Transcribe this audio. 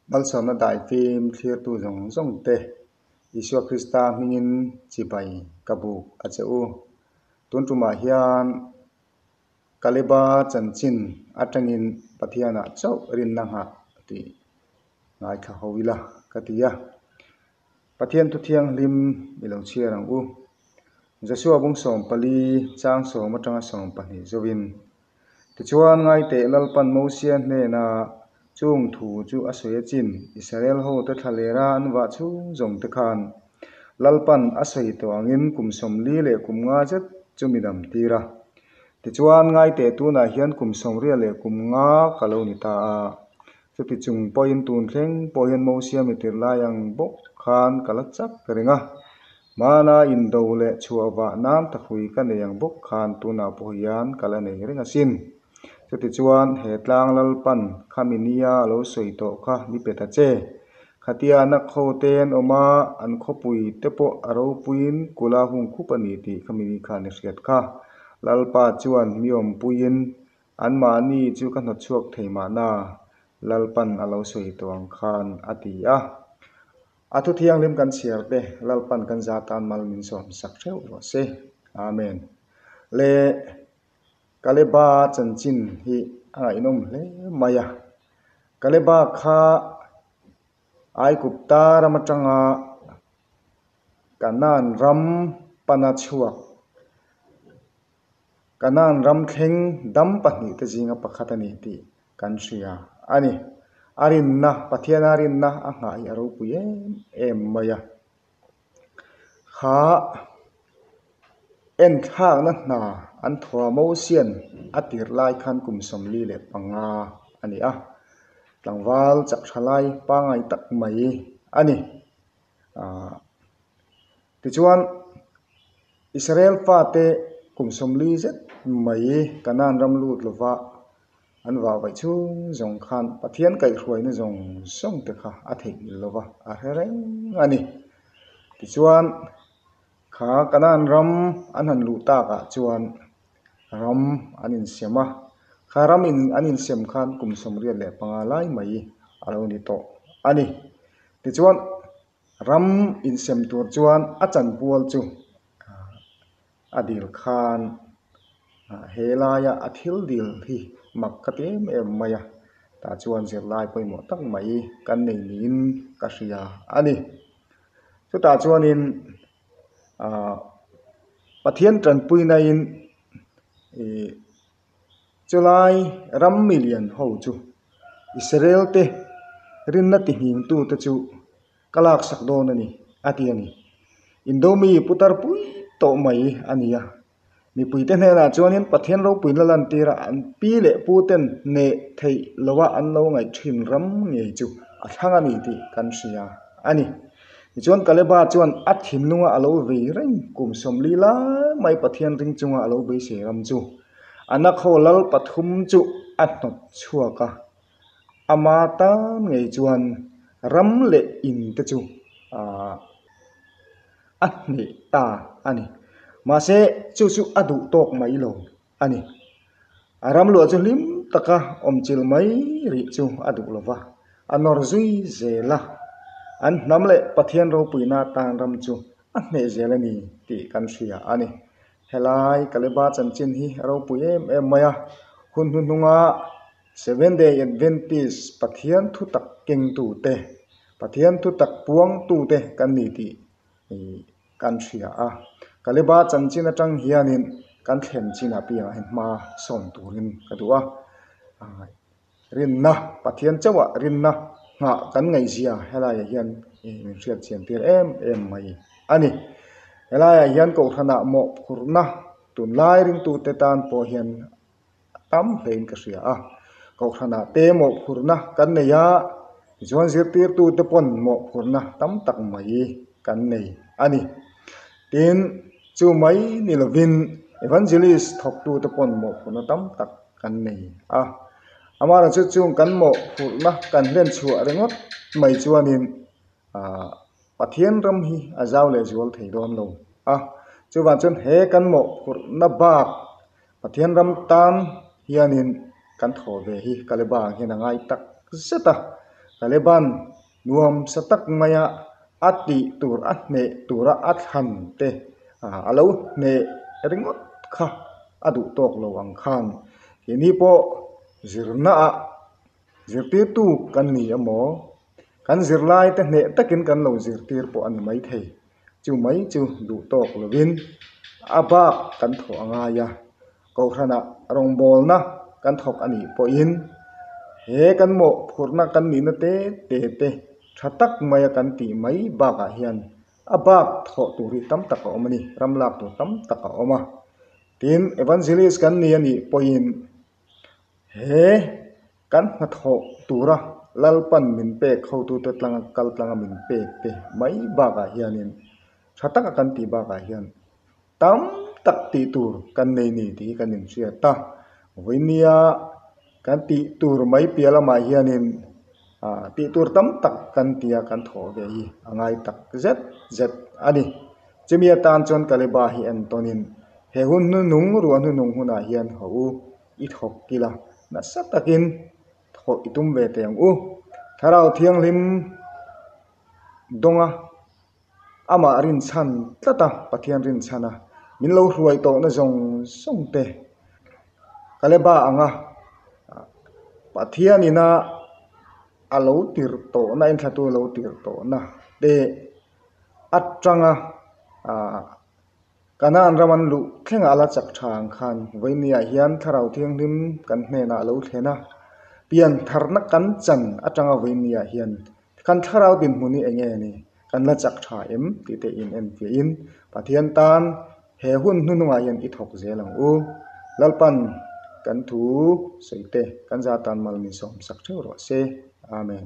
Malsawmna daifim thlirtu zawng zawng te Isua Krista hmingin chibai ka buk a che u. Tun tumah hian Kaleba chanchin atangin Pathianah chauh rinna nghah tih ngaithla ho ila ka ti a. Pathian thu thianghlim i lo chhiar ang u. Joshua bung 14 chang 10 atanga 12 zovin Tichuan, ngaiteh Lalpan Mosia hnena chung thu chu a sawi a chin, Israel hote thlalera an vah chhung zawng te khan Lalpan a sawi tawh angin kum 40 leh kum nga zet chu mi dam tir a. Tichuan, ngaiteh tunah hian kum 80 leh kum nga ka lo ni ta a. Chuti chung pawhin tun thleng pawh hian Mosia mi tirh lai ang bawk khan ka la chak reng a. Hmana indo leh chhuah vah nan thahrui ka nei ang bawk khan tunah pawh hian ka la nei reng asin. Chutichuan he tlang Lalpan khami nia a lo sawi tawh kha mi pe ta che. Khatia na khaw te an awm a, an khawpui te pawh a ropuiin kula hung khup a ni tih khami ni khan i hriat kha. Lalpa chuan mi awmpuiin anmahni chu ka hnawtchhuak thei mahna Lalpan a lo sawi tawh ang khan a ti a. A thu thianghlim kan chhiar te Lalpan kan za tan mal min sawm sak theuh rawh se. Amen. Le Kaleba chanchin hi a ngaihnawm hle mai a. Kaleba kha Aigupta ram atanga Kanaan ram pana chhuak Kanaan ram thleng dam pahnih te zinga pakhat a ni tih kan hria a ni. A rinna, Pathiana rinna a nghah hi a ropui em em mai a. Kha enthlakna hna an thaw a Mosian a tirh lai khan kum 45 a ni a. Tlangval chak tha lai pangngai tak mai a ni. Aaa tichuan Israel fate kum 40 zet mai Kanaan ram lut lova an vah vaih chhung zawng khan Pathian kaihhruaina zawng zawng te kha a theihnghilh lova a hre reng a ni. Tichuan kha Kanaan ram an han luh takah chuan ram an insem a, kha ram in an insem khan kum 85 lai mai a lo ni tawh a ni. Tichuan ram insem tur chuan a chanpual chu a dil khan he laia a thil dil hi mak ka ti em em mai a, tah chuan zirlai pawimawh tak mai kan nei niin ka hria a ni. Chutah chuanin ahh Pathian tanpuinain ih chulai ram milian ho chu Israel te rinna tihningtute chu ka laksak dawn a ni a ti a ni. Indomi putar pui tawh mai a ni a. Mipuite hnenah chuanin Pathian ropuina lantira an pi leh pu ten hneh theih loha an lo ngaih thin ram ngei chu a thlang a ni tih kan hria a ni. Tichuan Kaleba chuan a thinlunga a lo vei reng kum 40 lai mai Pathian ring chunga a lo beisei ram chu a nakhaw lal pathum chu a hnawt chhuak a. Ama tan ngei chuan ram leh in te chu aah a hneh ta a ni. Mahse chu chu a duh tawk mai lo a ni. A ram luah chu hlim taka awmchilh mai rih chu a duh lo va, a nawr zui zel a. An hnam leh Pathian ropuina tan ram chu a hneh zel a ni tih kan hria a ni. Helai Kaleba chanchin hi a ropui em em mai a, hun hnuhnunga Seventh Day Adventist Pathian thu tak kengtute, Pathian thu tak puangtute kan ni tih kan hria a. Kaleba chanchin atang hianin kan thlen chinah piangah hian hma sawn turin ka duh a. Rinna, Pathian chauhah rinna nghah kan ngaihzia helaiah hian min hriat chian tir em em mai a ni. Helaiah hian Kohhranah mawhphurhna tunlai ringtute tan pawh hian a tam hlein ka hria a. Kohhranah te mawhphurhna kan nei a, tichuan zirtirtute pawn mawhphurhna tam tak mai kan nei a ni. Tin, chu mai ni lovin Evangelist thawktute pawn mawhphurhna tam tak kan nei a. Amaherawhchu chung kan mawhphurhna kan hlen chhuah ringawt mai chuanin Aah Pathian ram hi a zau leh zual thei dawn lo a, chuvang chuan he kan mawhphurhna bak Pathian ram tan hianin kan thaw ve hi Kaleba ang hian a ngai tak zet a. Kaleban nuam sa tak maia a tih tur a hneh tura a thlan te a lo hneh ringawt kha a duh tawk lo ang khan keini pawh zirnaah zirtirtu kan ni emaw kan zirlai te hneh takin kan lo zirtir pawh a ni maithei. Chu mai chu duh tawk lovin a bak kan thawh a ngai a, Kohhranah rawngbawlna kan thawk a nih pawhin he kan mawhphurhna kan nihna te te te tha tak maia kan tih mai bakah hian a bak thawh tur hi tam tak a awm a ni, ram lak tur tam tak a awm a. Tin, Evangelist kan ni a nih pawhin he kan hnathawh tura Lalpan min pek hotute tlanga kal tlanga min pek te mai bakah hianin tha taka kan tih bakah hian Tam tak tih tur kan nei ni tih hi kan inhriat a, vawinia kan tih tur mai piah lamah hianin ah tih tur tam tak kan tia kan thawh ve hi a ngai tak zet zet a ni. Chumi atan chuan Kaleba hi entawnin he hun hnuhnung ruah hnuhnung hunah hian haw u i thawk ila nasa takin thawh i tum ve teh ang u. Thlarau Thianghlim dawnga. Amah rinchhan tlat a, Pathian rinchhan a, min lo hruai tawhna zawng zawng te Kaleba anga Pathian ina a lo tirh tawhna, enthlatu a lo tirh tawhna te atanga ah Kanaan ram an luh thlengah a la chak tha ang khan vawinia hian Thlarau Thianghlim kan hnenah a lo thlen a, pian tharna kan chan atanga vawinia hian Kan thlarau dinhmun hi eng nge ni? Kan la chak tha em? tih te in enfiahin Pathian tan he hun hnuhnungah hian i thawk zel ang u. Lalpan kan thu sawi te kan za tan mal min sawmsak theuh rawh se. Amen.